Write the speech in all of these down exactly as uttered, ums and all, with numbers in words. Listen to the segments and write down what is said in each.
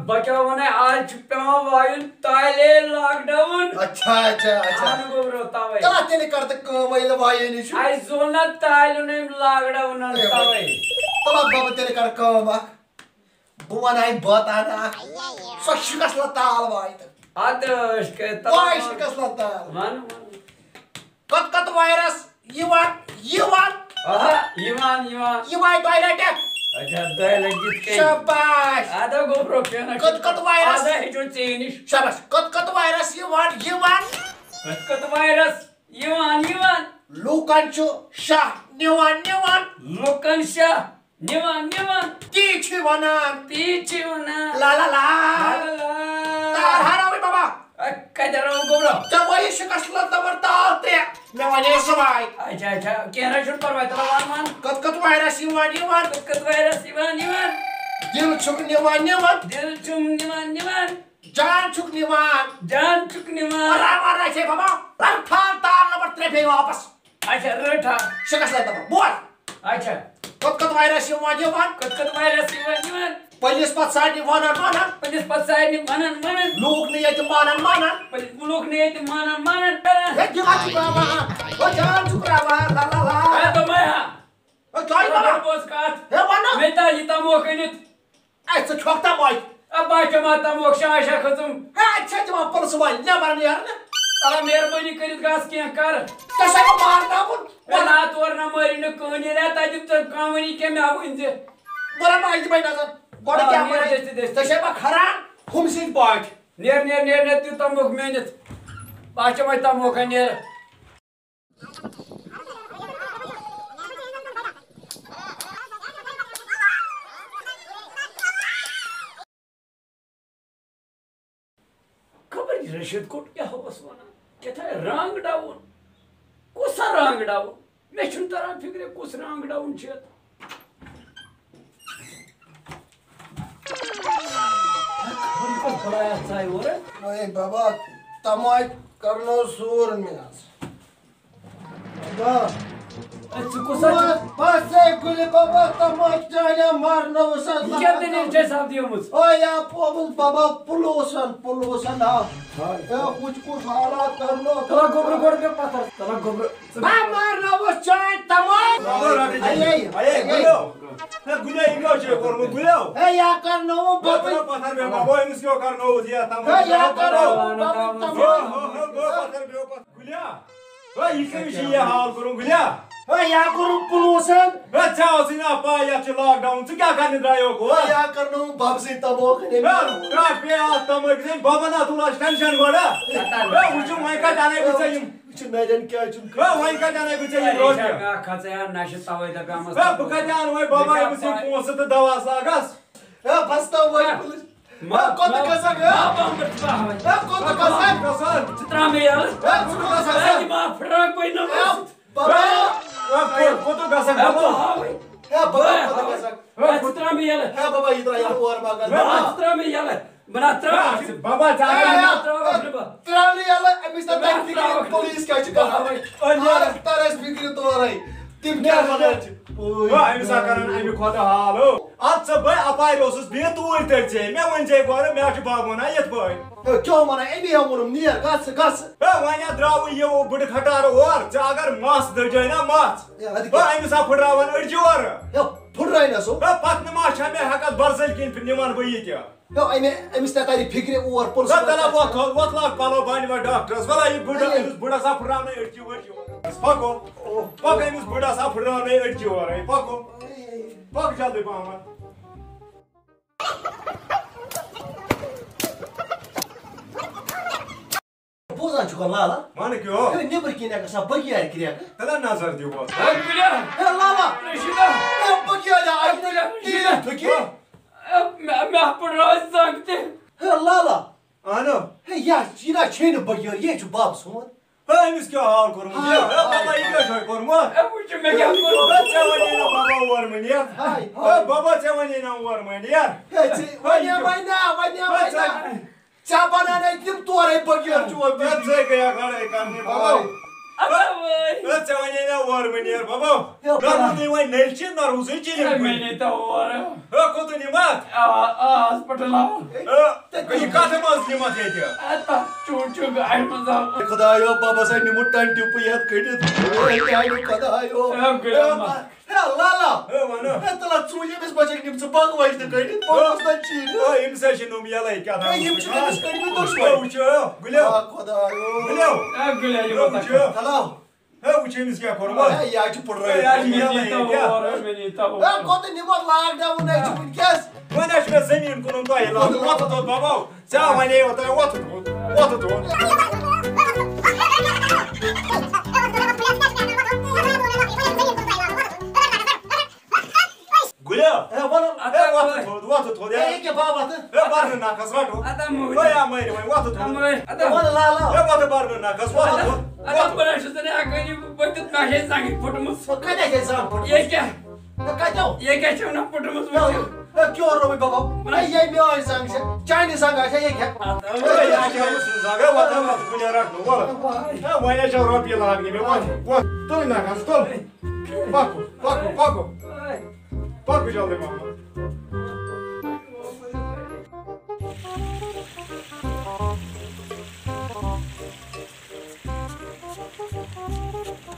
بہٕ کیٛاہ وَنَے، آز چھُ پٮ۪وان وایُن تالے لاک ڈاوُن۔ اچھا، اچھا، اچھا۔ اَہَن گوٚبرو، تَوَے۔ تَلہ تیٚلہِ کَر تہٕ کٲم، وۄنۍ ییٚلہِ وایٲنی چھُ۔ اَسہِ زول نہ تالہِ نیوٚن أمۍ لاک ڈاوُنَن، ہے، تَوَے۔ تَلہ بَبہٕ تیٚلہِ کَر کٲم اَکھ۔ بہٕ وَنہٕ ہاے بٲتانہ اَکھ۔ سۄ شِکَس لَتال واے تہٕ۔ اَدٕ عٲش کٔرِتھ، تَلہ واے وَن۔ شِکَس لَتال۔ وَن، وَن۔ کَتھ کَتھ وایرَس؟ یِوان، یِوان۔ آہا، یِوان، یِوان۔ یِوان دۄیہِ لٹہِ۔ اچھا، دۄیہِ لٹہِ کِتھ کٔنۍ؟ شاباش۔ اَدٕ گوٚبرو، کینٛہہ نہ چھُ۔ کٔت کٔت وایرس؟ اَدٕ ہیٚچھو ژےٚ نِش۔ شاباش۔ کٔت کٔت وایرس یِوان، یِوان۔ کٔت کٔت وایرس یِوان، یِوان۔ لوٗکن چھُ شاہ نِوان، نِوان۔ لوٗکن شاہ نِوان، نِوان۔ تی چھِ وَنان۔ تی چھِ وَنان۔ لا لا لا۔ لا لا لا۔ تار ہراوٕے بابا۔ اے، کَتہِ راوٕ گوٚبرا؟ ژےٚ وَیہِ شِکَس لَتَوَر تال ترٛےٚ۔ مےٚ وَنے زٕ واے۔ اچھا، اچھا، کینٛہہ نہ چھُنہٕ پَرواے، تَلہٕ وَن، وَن۔ کٔت کٔت وایرَس یِوان، یِوان۔ کٔت کٔت وایرَس یِوان، یِوان۔ دِل چھُکھ نِوان، نِوان۔ دِل چھُم نِوان، نِوان۔ جان چھُکھ نِوان۔ جان چھُکھ نِوان۔ وَرا وَرا چھے بابا۔ رَٹھ تھاو تار نمبر ترٛےٚ بیٚیہِ واپَس۔ اچھا، رٔٹ ہا۔ شِکَس لَتَوَر۔ بوز۔ اچھا۔ کٔت کٔت وایرَس یِوان، یِوان۔ کٔت کٔت وایرَس یِوان، یِوان۔ پٔلِس پَتہٕ سارنٕے وَنان، وَنان۔ پٔلِس پَتہٕ سارنٕے وَنان، وَنان۔ لوٗکھ نہٕ ییٚتہِ مانان، مانان۔ پٔلِس، لوٗکھ نہٕ ییٚتہِ مانان، مانان۔ ہے، دِوان چھُ ترٛاوان۔ او جان چھُ ترٛاوان، لا لا لا۔ ہے، دوٚپمَے ہا۔ ہے، تۄہہِ تۄہہِ وَنان۔ بوز کَتھ۔ ہے، وَنان۔ مےٚ تہِ یہِ تَموکھ أنِتھ۔ اے، ژٕ کھیوٚکھ تَموکھ؟ اے، بہٕ ہا کھٮ۪مہٕ ہا تَموکھ، شاہ شاہ کھٔژٕم۔ ہے، اَتہِ چھا دِوان پُلسہٕ وٲلۍ نٮ۪بر نیرنہٕ؟ تَلہ مہربٲنی کٔرِتھ گژھ کینٛہہ کر۔ ژےٚ چھےٚ بہٕ مارناوُن؟ ہے، نا، تورٕ نہ مٲرِو نہٕ کٕہٕنۍ، ییٚلہِ ہا تَتہِ ژےٚ کانٛہہ وَنی کینٛہہ، مےٚ ہا ؤنۍ زِ۔ بہٕ رَٹہٕ اَتہِ بَے نظر۔ گۄڈٕ آ، کیٛاہ نیر وَنَے؟ دٔستی دٔستی۔ ژےٚ چھےٚ بہٕ کھران ہُم سٕنٛدۍ پٲٹھۍ۔ نیر، نیر، نیر، نیر، دیُت تَموکھ مےٚ أنِتھ۔ بہٕ ہا کھٮ۪مَے تَموکھ، نیر۔ خبر یہِ رشید کوٚٹ کیٛاہ اوس وَنان؟ کیٛاہ تھایہِ رانٛگ ڈاوُن؟ کُس سا رانٛگ ڈاوُن؟ مےٚ چھُنہٕ تَران فِکرِ کُس رانٛگ ڈاوُن چھُ یَتھ؟ خبر یہِ کۄس بَلایا ژایہِ اورٕ؟ اے بابا، تَماے کَرنو سوٗر مےٚ حظ۔ اے، ژٕ کُس حظ چھُکھ؟ بس، بس، ہے، گُلہِ بابا، تماچ چانیو مارنووُس حظ۔ یہِ کیٛاہ دٔلیٖل چھےٚ سپدیمٕژ؟ او یا پوٚبُل بابا، پُلوٗسن، پُلوٗسن ہا۔ ہاے۔ ہے، وٕچھ کُس حالات کرنو۔ تَلہ گوٚبرٕ گۄڈٕ مےٚ پتھر۔ تَلہ گوٚبرٕ۔ بہٕ مارنووُس چانۍ تماچ۔ بابا، رَٹہِ اے، اے، اے، اے۔ گُلیو۔ ہے، گُلیو، یہِ کیٛاہ چھُ کوٚرمُت، گُلیو؟ ہے، یا کرنووُم ہے، بابا۔ تَلہ پتھر بیٚہہ بابا، أمِس کیٛاہ کرنووُس یہِ تماچ؟ ہے، یا کرنووُم بابا تماچ۔ ہو، ہو، ہو، گوٚو پتھر بیٚہہ پتھر۔ گُلیا، ہے، یہِ کٔمِس چھُ یہِ حال کوٚرمُت، گُلیا؟ ہے، یا کوٚرُن پُلوٗسن۔ ہے، ژےٚ ٲسٕے نا پَے، یَتھ چھُ lockdown، ژٕ کیٛاہ کَرنہِ درٛایوکھ اور؟ ہے، یا کَرنووُم بَبہٕ سۭتۍ تَبوکھ، أمۍ ہے، کَرنووُم۔ کَتھ پیٚیہِ اَتھ تَمٲکۍ سٕنٛدۍ بَبَن، اَتھ تُل اَسہِ tension گۄڈٕ۔ ہے، وٕچھِو، وۄنۍ کَتہِ اَنَے بہٕ ژےٚ یِم؟ وٕچھِو، نَرٮ۪ن کیٛاہ چھُم ہے، وۄنۍ کَتہِ اَنَے بہٕ ژےٚ یِم ہے، یہِ چھا رۄپیہِ؟ بیٛاکھ کَتھ ژےٚ یار، نَشہٕ تَوَے دَپیٛامَس ہے، بہٕ کَتہِ اَنہٕ وۄنۍ بَبَن مےٚ أمِس یِم کیٛاہ پونٛسہٕ تہٕ دَوہَس لاگَس؟ ہے، بس تو وۄنۍ پُلٕس۔ ما-، ہے، کوٚت ما-، گژھکھ، ہے؟ ما-، ما-، ما-، ہے، کوٚت گژھکھ؟ گژھان۔ ہے، ژٕ ترٛاو مےٚ یَلہٕ۔ ہے، ژٕ کوٚت گژھکھ؟ ہے، بابا۔ ہے، بابا۔ ہے، کوٚت گژھکھ، ہے، بابا؟ بہٕ ہاوَے۔ ہے، بابا، بہٕ کوٚت ہاوَے۔ گژھکھ؟ ہے، ژٕ ترٛاو مےٚ یَلہٕ۔ ہے، بابا، یہِ درٛاو یَلہٕ اور مگر۔ ہے، بابا۔ ژٕ ترٛاو مےٚ یَلہٕ۔ بہٕ نہ ترٛاوَکھ۔ ہے، بابا، ژٕ ہے، ہے، ترٛاوَکھ ہے، نہٕ بہٕ۔ ترٛاو نہٕ یَلہٕ، أمِس نہ بہٕ تَتہِ فِکرِ، ترٛاوَکھ نہٕ۔ پُلیٖس کیٛاہ چھِ بہٕ کران؟ ہاوَے۔ آز تَر اَسہِ فِکرِ تورَے۔ تِم کیٛاہ وَنان چھِ؟ پوٗرۍ۔ ہے، أمِس ہا کران اَمہِ کھۄتہٕ حال، ہو۔ اَدٕ ژٕ بہٕ اَپارِ اوسُس بِہِتھ توٗرۍ تٔرۍ ژے۔ مےٚ ؤنۍ ژے گۄڈٕ، مےٚ ہا چھُ بَب وَنان یِتھ پٲٹھۍ۔ ہے، کیٛاہ وَنان؟ أمی ہا ووٚنُم، نیر، گژھ، گژھ۔ ہے، وۄنۍ ہا درٛاوٕے یہِ بٕڈٕ کھٹار اور۔ ژےٚ اگر مَس دٔجے نا مَس۔ ہے، اَدٕ ہے، کیٛاہ؟ أمِس ہا پھٕٹراوان أڑجہِ اورٕ۔ ہے، پھٕٹرٲے نہ سُہ۔ ہے، پَتہٕ نہٕ ما چھا مےٚ ہٮ۪کَتھ بَرزٔلۍ کِنۍ نِوان بہٕ یہِ تہِ۔ ہے، أمۍ، أمِس تہِ تَرِ فِکرِ اور پُلسَس ہے، تَلہ وۄتھ، وۄتھ لاگ پَلو بَنہِ وۄنۍ ڈاکٹرَس۔ وَلہ یہِ بُڈٕ، ہے۔ أمِس بُڈَس ہا پھٕٹراونَے أڑجہِ ؤڑجہِ۔ پَکو۔ پَکو أمِس بُڈَس ہا پھٕٹراونَے أڑجہِ وَرٲے۔ پَکو۔ پَک جلدی پَہمَتھ۔ بوزان چھُکھا لالا؟ وَنہٕ کیٛاہ؟ ہے، نیٚبرٕ کِنۍ ہا گژھان بٔگیارِ کرٛٮ۪کہٕ۔ تَلہ نظر دِیِو اَتھ۔ ہے، بٔگیارِ۔ ہے، لالا۔ رشیدہ۔ ہے، بٔگیارِ آیہِ۔ ہے، بٔگیارِ۔ ٹھیٖک، ٹھیٖک۔ ہے، مےٚ، مےٚ ہا پھٕٹرٲو زنٛگ تہِ۔ ہے، لالا۔ اہنو۔ ہے، یہِ ہا، یہِ نہ چھے نہٕ بٔگیٲر، یہِ ہے چھُ بَب سون۔ ہے، أمِس کیٛاہ حال کوٚرمُت؟ ہاے، ہے، ہے، ہاے، بابا، یہِ ہاے۔ کیٛاہ چھُے کوٚرمُت؟ ہے، وٕچھ مےٚ کیٛاہ کوٚرمُت۔ ہے، ژےٚ وَنے نہ بابا اور مٔنۍ یَتھ۔ ہاے، ہے، ہاے۔ بابا، ژےٚ وَنے نہ اور مٔنۍ یَتھ۔ ہے، ژےٚ ہے، وَنے یہِ وَنے نہ، وَنے ہے، وَنے۔ ژےٚ ژےٚ بَناونَے تِم تورَے بٔگیٲر چون۔ ہے، ژےٚ گٔیَکھ لڑٲے کَرنہِ، بابا۔ ہاے۔ ہے، ژےٚ وَنے نہ اورٕ مہٕ نیر بابا۔ ہے، نہ روٗدُے وۄنۍ نٔلۍ چھِ، نہ روٗزُے چِلِم ہے، کُلۍ۔ مےٚ نی تو اورٕ۔ ہے، کوٚتُن نِمَتھ؟ آ، آ، ہاسپٹل آو۔ ہے، یہِ کَتھ منٛز نِمَتھ ییٚتہِ؟ ہے، تَتھ چوٗنٛچہِ گاڑِ منٛز آو۔ خۄدایو، بابا سا نِمُت ٹَن ٹِپہٕ یَتھ کٔڑِتھ۔ ہے، میٛانہِ خۄدایو۔ ہے، غلام۔ ہے، لالا۔ ہے، وَنو۔ ہے، تَلہ ژوٗنٛٹھۍ أمِس بَچَکھ نِم ژٕ بَنٛگ وَجہِ تہٕ کٔڑِتھ، پوٚتُس نہ چی نہٕ۔ ہے، أمِس ہا چھِ نوٚم یَلَے کیٛاہ تام۔ ہے، یِم چھِ أمِس کٔڑمٕتۍ دُشمَن۔ ہے، وٕچھو، ہے، گُلٮ۪و۔ آ، خۄدایو۔ گُلٮ۪و۔ ہے، گُلٮ۪و، یہِ ہے، وَتھ وٕچھو۔ تَلہ۔ ہے، وٕچھ أمِس کیٛاہ کوٚرمُت۔ ہے، یہِ حظ چھُ پُڑرٲوِتھ۔ ہے، یہِ حظ چھِ مےٚ یَلَے، یہِ کیٛاہ؟ ہے، کوٚت نِمو lockdown ہے چھُ وٕنکیٚس۔ وۄنۍ حظ چھُ مےٚ زٔمیٖن کٕنُن تۄہہِ لاگُن۔ وۄتھُن تھوٚد بابا۔ ژےٚ وَنے یوتام وۄتھُن تھوٚد۔ وۄتھُن تھوٚد۔ گُلیا۔ ہے، وَلہٕ۔ ہے، وۄتھُن تھوٚد، وۄتھُن تھوٚد، ہے۔ ہے، ییٚکیٛاہ بابا تہٕ۔ ہے، بَرنہٕ نَکھَس رَٹو۔ اَدا مٔرِو۔ ہے، یا مٔرِو وۄنۍ، وۄتھُن تھوٚد۔ اَدا مٔرِو۔ اَدا۔ ہے، وَتہٕ بَرنہٕ نَکھَس، وۄتھُن اَدا، تھوٚد۔ اَدا وۄتھُن۔ بہٕ نہ چھُس نہٕ ہٮ۪کٲنی، بہٕ دیُت نہ چھے زنٛگہِ پھُٹمٕژ۔ وۄنۍ کَتہِ آسہِ زنٛگ پھُٹمٕژ؟ ییٚکیٛاہ۔ وۄنۍ کَتہِ آو؟ ییٚکیٛاہ چھَو نہ پھُٹمٕژ وٕچھِو؟ ہے، کیٛاہ روٚوُے بابا؟ ہے، یہِ میٛٲنۍ زنٛگ چھےٚ، چانہِ زنٛگ آسہِ ہا ییٚکیٛاہ۔ اَدا۔ ہے، یہِ آسہِ ہا أمۍ سٕنٛز زنٛگ، ہے، وۄتھ، ہے، وۄتھ، کُنہِ رَٹنہٕ، وَلہٕ۔ وۄنۍ ہے چھَو رۄپیہِ لاگنہِ مےٚ، وۄتھ، وۄتھ، تُل نَکھَس، تُل۔ پَکُن، پَکُن، پَکُن۔ پَکُن جلدی، محمد۔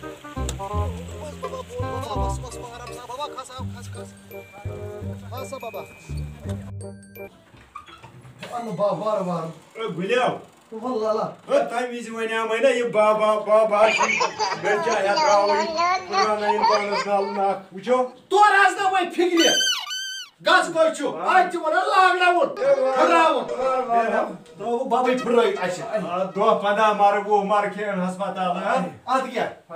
بس بابا، بوز بابا، بس، بس، بس، آرام سان بابا، کھس، آ، کھس، کھس۔ کھس سا بابا۔ اَنہٕ بابا، وارٕ وارٕ۔ اے گُلیو۔ وَلہٕ لالا۔ ہے، تَمہِ وِزِ وَنیٛامَے نا یہِ بابا، بابا چھُ، مےٚ کیٛاہ ہٮ۪تھ ترٛاوٕنۍ، پرٛانَے یِم پانَس نالہٕ ناکھ، وٕچھو۔ تورٕ حظ نہ وۄنۍ فِکرِ۔ گژھ گٔے چھُ، اَتہِ چھِ وَنان لاگناوُن، پھٕراوُن۔ ترٛووُکھ بَبٕے پھٕرٲوِتھ اَسہِ۔ آ، دۄہ پَنٛداہ مَرٕ، وُہ مَرٕ کھیٚیَن ہسپتال، ہا؟ اَدٕ کیٛاہ؟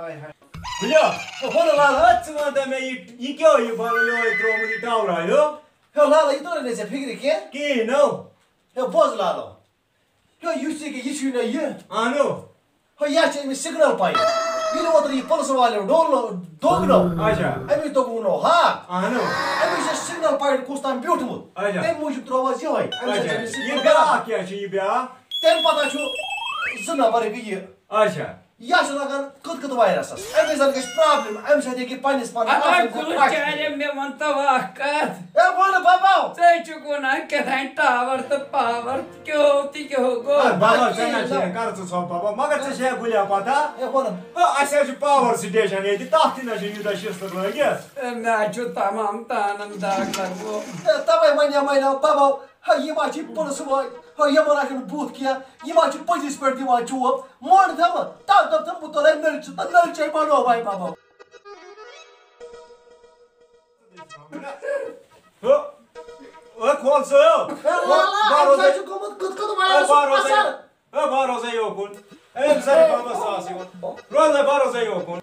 گُلیو۔ وَلہٕ لالا۔ ہے، ژٕ وَن تہٕ مےٚ، یہِ، یہِ کیٛاہ، یہِ بَنو یِہوٚے ترٛوومُت، یہِ ٹاورا ہیوٚو؟ ہے لالا، یہِ توٚر نہٕ ژےٚ فِکرِ کینٛہہ؟ کِہیٖنۍ نہٕ۔ ہے بوز لالا۔ ہے، یُس یہِ کہِ یہِ چھُے نہ یہِ۔ اہنو۔ ہے، یہِ چھِ أمِس سِگنَل پویِنٛٹ۔ ییٚلہِ اوترٕ یہِ پُلسہٕ والیو ڈولنو، دوٚگنو۔ اچھا۔ أمِس دوٚگنو ہا۔ اہنو۔ أمِس چھِ سِگنَل پویِنٛٹ کُس تام بیوٗٹھمُت۔ اچھا۔ تَمہِ موٗجوٗب ترٛوو حظ یِہوٚے۔ اَمہِ سۭتۍ اچھا۔ چھِ أمِس یہِ سِگنَل بیٛاکھ کیٛاہ چھُ یہِ بیٛاکھ؟ تَمہِ پَتہٕ چھُ زٕ نفر ہیٚکہِ یہِ۔ اچھا۔ یہِ چھُ لَگان کٕت کٕت وایرَسَس۔ أمِس زَن گژھِ پرٛابلِم۔ اَمہِ سۭتۍ ہیٚکہِ پنٛنِس پانَس اَتھ آسُن کُلُس کانٛہہ چارِ مےٚ وَن تہٕ اَکھ کَتھ۔ ہے، وَن بابا۔ ژےٚ چھُکھ وَنان کیٛاہ تام ٹاوَر تہٕ پاوَر۔ کیو تہِ کیو گوٚو، اے، بابا، بس ژےٚ نہ یی چھےٚ نہ۔ کَر ژٕ ژھۄپ، بابا، مگر ژےٚ چھےٚ گُلیا پَتہ؟ اے، وَنُن۔ ہا، اَسہِ حظ چھُ پاوَر سٹیشن ییٚتہِ، تَتھ تہِ نہ چھُ یوٗتاہ شِستہٕ لٲگِتھ۔ اے، مےٚ حظ چھُ تمام تانَن دَگ لَگومُت۔ اے، تَوَے وَنیٛامَے نا بَبو، ہا، یِم حظ چھِ پُلسہٕ وٲلۍ، ہا، یِمَن حظ چھُنہٕ بُتھ کینٛہہ، یِم حظ چھِ پٔزِس پٮ۪ٹھ دِوان چوب۔ مۄنٛڈ تھَمہٕ، تَتھ دوٚپ تہٕ بہٕ تُلَے نٔلۍ چہِ، تہٕ نٔلۍ چے بَنو وَے بَبو۔ ہو، اوے کھول سا، ہو۔ ہے لالا، بارو أمۍ سا سا۔ چھُ گوٚمُت کٕتھ کٕتھ ہے وایرَسُک بارو سا۔ اثر۔ ہے بارو سا یوکُن۔ ہے أمۍ سا چھِ بابا ساس یِوان۔ روز ہے بارو سا یوکُن۔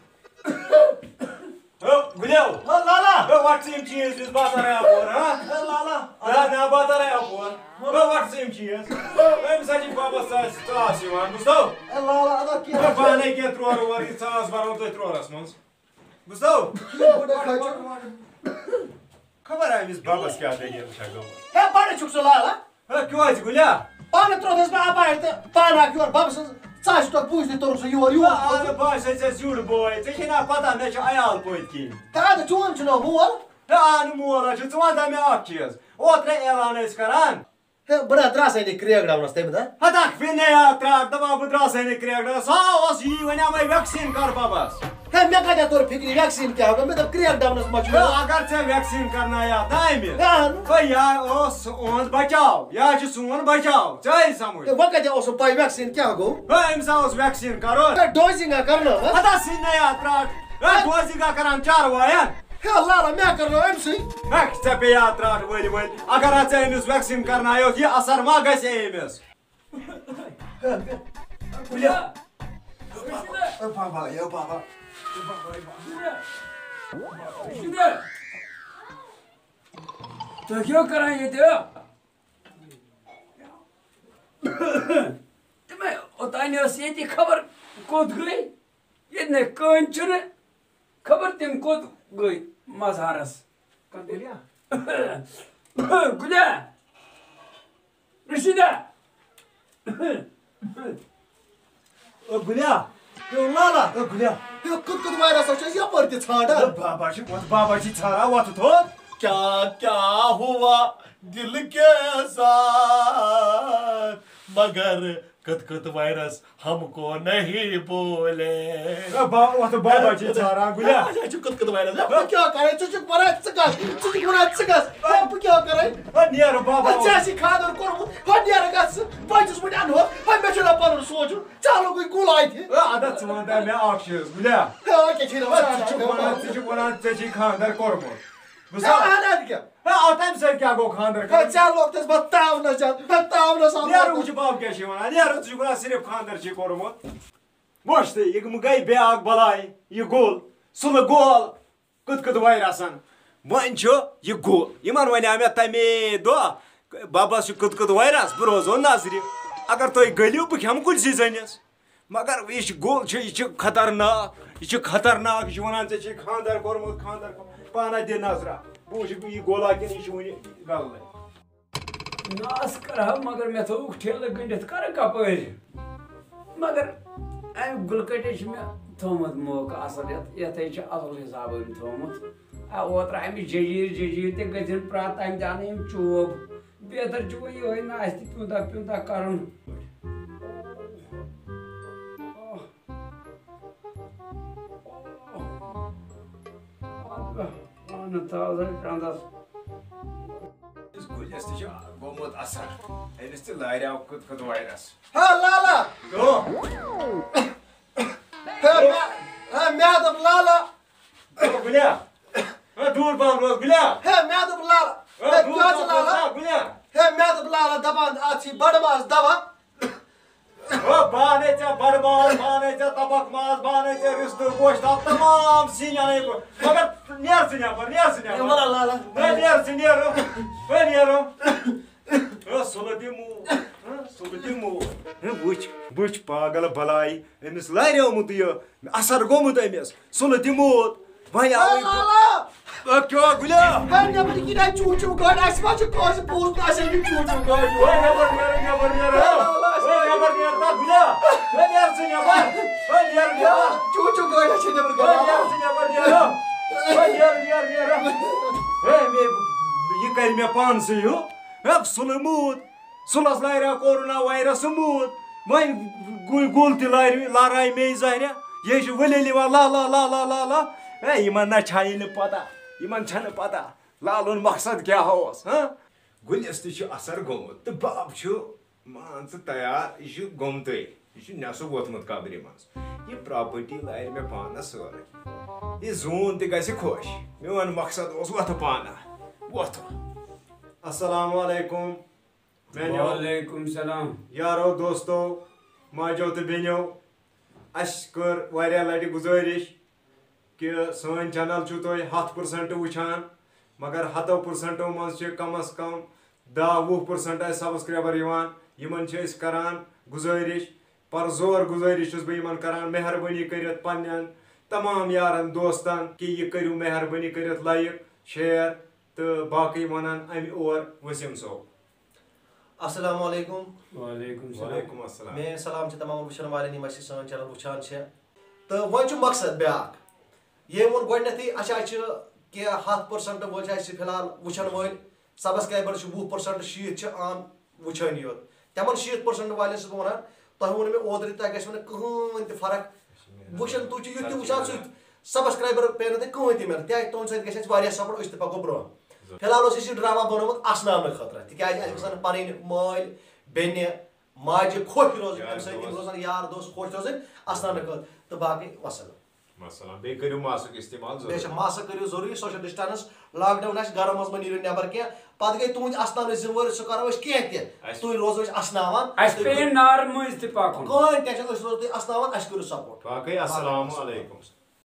ہو، گُلیو۔ ہے لالا۔ ہے وَٹ ژٕ یِم چیٖز ویٖز بازارَے اَپور، ہا؟ ہے لالا۔ ہے نا بازارَے اَپور۔ ہے وَٹ ژٕ یِم چیٖز۔ ہے أمۍ سا چھِ بابا ساس، ساس یِوان، بوٗزتھو؟ ہے لالا، اَدا کینٛہہ ہے چھُنہٕ۔ پانَے کینٛہہ ترٛوہر وورٕ، یہِ ساس بَرو تۄہہِ ترٛوہرَس منٛز۔ بوٗزتھو؟ یہِ بُڈٕ کھچُر۔ خبر أمِس بَبَس کیٛاہ دٔلیٖل چھےٚ گٔمٕژ۔ ہے، بَڑٕ چھُکھ ژٕ لالا۔ ہے، کیٛاہ حظ گُلیا؟ پانہٕ ترٛووتھَس بہٕ اَپارِ تہٕ پانہٕ اَکھ یور بَبہٕ سٕنٛز ژَچ تۄہہِ بوٗزتھٕے توٚرُکھ سُہ یور، یور۔ ہے، اَدٕ بہٕ ہَسا چھَس زیُٹھ بوے، ژےٚ چھے نا پَتہ مےٚ چھُ عیال پٔتۍ کِنۍ۔ ہے، اَدٕ چون چھُنہ مول؟ ہے، اَہنُو مول حظ چھُ، ژٕ وَن تہ مےٚ اَکھ چیٖز، اوترَے اعلان ٲسۍ کَران۔ ہے، بہٕ نہ درٛاسَے نہٕ کرٛیک ڈاونَس تَمہِ دۄہ۔ ہتاکھ پھِرِ نے یاد ترٛاٹھ، دَپان بہٕ درٛاسَے نہٕ کرٛیک ڈاونَس۔ ہا، اوس یی وَنیٛامَے ویکسیٖن کَر بَبَس۔ ہے، مےٚ کَتہِ توٚر فِکرِ ویکسیٖن کیٛاہ گوٚو؟ مےٚ دوٚپ کرٛیک ڈاونَس ما چھُ ہے، یاد۔ اگر ژےٚ ویکسیٖن کَرنایاتھ نا أمِس، ہے، اہن۔ ہے، یہِ اوس سون بچاو، یہِ حظ چھُ سون بچاو، ژےٚ آیہِ سمجھ؟ ہے، وۄنۍ کَتہِ اوسُم پَے ویکسیٖن کیٛاہ گوٚو؟ ہے، أمِس ہا اوس ویکسیٖن کَرُن۔ ہے، ڈوزِنٛگ ہا کَرنٲومٕژ۔ ہتا سِنۍ نے یاد ترٛاٹھ۔ ہے، ہے۔ ڈوزِنٛگ ہا کَران چاروایَن۔ ہے، لالہ، مےٚ کَرنٲو أمۍ سٕے۔ ہے، ژےٚ پیٚیہِ یاد ترٛاٹھ ؤلۍ ؤلۍ۔ اگر ہا ژےٚ أمِس ویکسیٖن کَرنایوتھ، یہِ اثر ما گژھِ ہے أمِس؟ ہے، بابا، ہے، بابا، ہے، بابا۔ تُہۍ کیٛاہ کران ییٚتہِ؟ تِمے اوٚتانۍ ٲس ییٚتی خبر کوٚت گٔے، ییٚتہِ نے کٕہٕنۍ چھُنہٕ، خبر تِم کوٚت گٔے مظہرس۔ کَتھ گٔے؟ گُلیا، رشیدہ۔ او گُلیا۔ او لالا۔ او گُلیا۔ ہے، کٕت کٕت virus ہا چھِ أسۍ یپٲرۍ تہِ ژھانڈان۔ بابا چھِ وۄتھ، بابا چھِ ژھانڈان، وۄتھ تھوٚد۔ کیا کیا ہوا دل کے ساتھ، مگر کٕت کٕت virus ہم کو نہیں بولے۔ اے بابا، وۄتھ، بابا چھِ ژھانڈان، گُلیا۔ اچھا، اچھا، کٕت کٕت virus؟ اے، بہٕ کیٛاہ کرے؟ ژٕ چھُکھ وَنان، ژٕ کَس؟ ژٕ چھُکھ وَنان، ژٕ کَس؟ اے، بہٕ کیٛاہ کرے؟ A, near Baba. اے، ژےٚ آسی خانٛدر کوٚرمُت، اے، نیر گژھ ژٕ۔ بَچَس وۄنۍ اَنہوکھ، اے، مےٚ چھُنہ پَنُن سونٛچُن۔ ژٕ اَنُکھ وۄنۍ کُل اَتہِ۔ اے، اَدٕ ژٕ وَن تہٕ مےٚ اَکھ چیٖز، گُلیا۔ اے، اے، کیٛاہ چھِ اے، ژٕ چھُکھ وَنان، ژٕ چھُکھ وَنان، ژےٚ چھُے خانٛدر کوٚرمُت۔ بہٕ اے، سا-، اَدٕ کیٛاہ؟ اے، اَو تَمہِ سۭتۍ کیٛاہ گوٚو خانٛدر اے، کَرُن؟ ژےٚ لوٚگ تَس بَس تاونَس جان، اے، تاونَس آو نیرو لوٚگ۔ وٕچھ بَب کیٛاہ چھِ وَنان، نیرو، ژٕ چھُکھ وَنان صرف خانٛدر چھُے کوٚرمُت۔ وٕچھ تہٕ، یہِ گٔے بیٛاکھ بَلاے، یہِ گوٚل، سُلہٕ گول، کٕت کٕت وَرِ آسان۔ وۄنۍ چھُ یہِ گوٚل۔ یِمَن وَنیٛاو مےٚ تَمے دۄہ، بَبَس چھُ کٕت کٕت virus، بہٕ روزو نظرِ۔ اگر تُہۍ گٔلِو، بہٕ کھٮ۪مہٕ کُلسٕے زٔنِس۔ مگر یہِ چھُ گوٚل چھُ، یہِ چھُ خطرناک، یہِ چھُ خطرناک، یہِ چھُ وَنان، "ژےٚ چھُے خانٛدر کوٚرمُت، خانٛدر کوٚرمُت۔" پانہ دِ نظرہ، بہٕ وٕچھِ، یہِ گوٚلا کِنہٕ یہِ چھُ وُنہِ گَلنَے۔ ناس کَرٕ ہا، مگر مےٚ تھوٚوُکھ ٹھیلہٕ گٔنٛڈِتھ، کَرٕ کَپٲرۍ؟ مگر اَمہِ گُلہٕ کَٹہِ چھُ مےٚ تھوٚومُت موقعہٕ اَصٕل، یَتھ، یَتھ ہے چھُ اَصٕل حِساب أمۍ تھوٚومُت۔ آ، اوترٕ اَمہِ جٔجیٖر، جٔجیٖر تہِ گٔژھِن پرٛتھ، اَمہِ تہِ اَنہٕ یِم چوب۔ بہتر چھُ وۄنۍ یِہوٚے ناس تہِ پیوٗنٛتاہ، پیوٗنٛتاہ کَرُن۔ اَتھ گوٚو پانہٕ تازٕ چَندَس۔ أمِس گُلِس تہِ چھُ گوٚمُت اَثر۔ أمِس تہِ لاریو کٕت کٕت virus۔ ہے لالا! گوٚو؟ ہے مےٚ، ہے مےٚ دوٚپ لالا! گوٚو گُلیا؟ ہے دوٗر پَہَم روز گُلیا۔ ہے مےٚ دوٚپ لالا! ہے ہے دوٗر کیٛاہ چھُ پَہَم روز لالا؟ نا گُلیا۔ ہے مےٚ دوٚپ لالا دَپان اَتھ چھِ بَڑٕ ماز دَوا۔ او، بہٕ اَنے ژےٚ بَڑٕ ماز، بہٕ اَنے ژےٚ تَبَکھ ماز، بہٕ اَنے ژےٚ رِستہٕ، گوشتاب، تمام سِنۍ اَنے بہٕ۔ مگر نیر ژٕ نٮ۪بر، نیر ژٕ نٮ۪بر۔ نیر وَلہ لالا۔ ہے، نیر ژٕ، نیر۔ ہے، نیر۔ ہے، سُلہٕ دِ موٗد۔ ہے، سُلہٕ دِ موٗد۔ ہے، وٕچھ، وٕچھ پاگل بَلاے، أمِس لاریومُت یہِ، اَثر گوٚمُت أمِس۔ سُلہٕ تہِ موٗد۔ وۄنۍ آوٕے بہٕ۔ لالا! اے، کیٛاہ گُلیا؟ ہے، نٮ۪بر کِنۍ آیہِ چوٗ چوٗ گاڑِ، اَسہِ ما چھُ کٲنٛسہِ بوٗزمُت، اَسہِ ہے چھُ چوٗ چوٗ گاڑِ۔ ہے، نٮ۪بر نیر، نٮ۪بر نیر، ہے۔ ہے، لالا، اَسہِ ہے، نٮ۪بر نیر، تا گُلیا۔ ہے، نیر ژٕ نٮ۪بر۔ ہے، نیر نٮ۪بر۔ چوٗ چوٗ گاڑِ، اَسہِ ہے نٮ۪بر ہے، نیر کَران۔ ژٕ نٮ۪بر نیر۔ ہے، نیر، نیر، نیر۔ ہے، مےٚ، یہِ کَرِ مےٚ پانسٕے ہیوٗ۔ ہے، سُلہٕ موٗد۔ سُلس لاریو کورونا virus موٗد۔ وۄنۍ گُل، گُل تہِ لارِ، لارایہِ مے زہرِ۔ یہِ چھُ ؤلۍ ییٚلہِ یِوان لا، لا، لا، لا، لا، لا۔ ہے، یِمن نہ چھایہِ نہٕ پتہ۔ یِمن چھنہٕ پتہ۔ لالُن مقصد کیٛاہ اوس، ہاں؟ گُلِس تہِ چھُ اثر گوٚمُت تہٕ بب چھُ، مان ژٕ، تیار۔ یہِ چھُ گوٚمتُے۔ یہِ چھُ نٮ۪صٕف ووتمُت قبرِ منٛز۔ یہِ property لارِ مےٚ پانس سٲرٕے۔ یہِ زوٗن تہِ گژھِ خۄش۔ میون مقصد اوس وۄتھٕ پانہ۔ وۄتھٕ۔ السلام علیکم۔ میانیو وعلیکم السلام۔ یارو دوستو، ماجو تہٕ بیٚنیو، اَسہِ کٔر واریاہ لَٹہِ گُزٲرِش کہِ سٲنۍ channel چھِو تُہۍ ہَتھ percent وٕچھان، مگر ہَتو percentو منٛز چھِ کم از کم دَہ وُہ percent اَسہِ subscriber یِوان۔ یِمَن چھِ أسۍ کَران گُزٲرِش، پرزور گُزٲرِش چھُس بہٕ یِمَن کَران، مہربٲنی کٔرِتھ پنٛنٮ۪ن تمام یارَن دوستَن کہِ یہِ کٔرِو مہربٲنی کٔرِتھ like، share تہٕ باقٕے وَنان اَمہِ اور وسیٖم صٲب۔ السلام علیکم۔ وعلیکم السلام۔ وعلیکم السلام۔ میٲنۍ سلام چھِ تمام وٕچھن والٮ۪ن یِم اَسہِ یہِ سٲنۍ channel وٕچھان چھِ۔ تہٕ وۄنۍ چھُ مقصد بیٛاکھ۔ ییٚمۍ ووٚن گۄڈٕنٮ۪تھٕے، اَسہِ حظ چھِ کینٛہہ ہَتھ percent وٲلۍ چھِ اَسہِ فِلحال وٕچھن وٲلۍ۔ Subscriber چھِ وُہ percent، شیٖتھ چھِ عام وٕچھٲنی یوت۔ تِمن شیٖتھ percent والٮ۪ن چھُس بہٕ وَنان، تۄہہِ ووٚن مےٚ اوترٕ، تۄہہِ گژھِ وۄنۍ کٕہٕنۍ تہِ فرق۔ وٕچھن، تُہۍ چھِو یُتھ تہِ وٕچھان، سُہ subscriber پیٚیہِ نہٕ تۄہہِ کٕہٕنۍ تہِ مِلان، کیٛازِ تُہنٛدِ سۭتۍ گژھِ اَسہِ واریاہ support، أسۍ تہِ پَکو برٛونٛہہ۔ فِلحال اوس اَسہِ یہِ drama بنوومُت اَسناونہٕ خٲطرٕ، تِکیٛازِ اَسہِ گژھن پَنٕنۍ مٲلۍ، بیٚنہِ، ماجہِ خۄش روزٕنۍ، اَمہِ سۭتۍ یِم روزن یار دوس خۄش روزٕنۍ اَسناونہٕ خٲطرٕ۔ تہٕ باقٕے وَسَلام۔ وَسَلام۔ بیٚیہِ کٔرِو mask استعمال ضروٗری۔ بیٚیہِ چھِ mask کٔرِو ضروٗری، social distance، lockdown آسہِ، گَرَن منٛز مہٕ نیٖرِو نٮ۪بَر کینٛہہ۔ پَتہٕ گٔے تُہٕنٛدۍ اَسناونٕچ ذِمہٕ وٲرۍ، سُہ کَرو أسۍ کینٛہہ تہِ۔ اَسہِ تُہۍ روزو أسۍ اَسناوان۔ اَسہِ تُہۍ پیٚیہِ نارٕ مٔنٛزۍ تہِ پَکُن۔ کٕہٕنۍ tension، أسۍ روزو تُہۍ اَسناوان، اَسہِ کٔرِو support۔ باقٕے السلام علیکم۔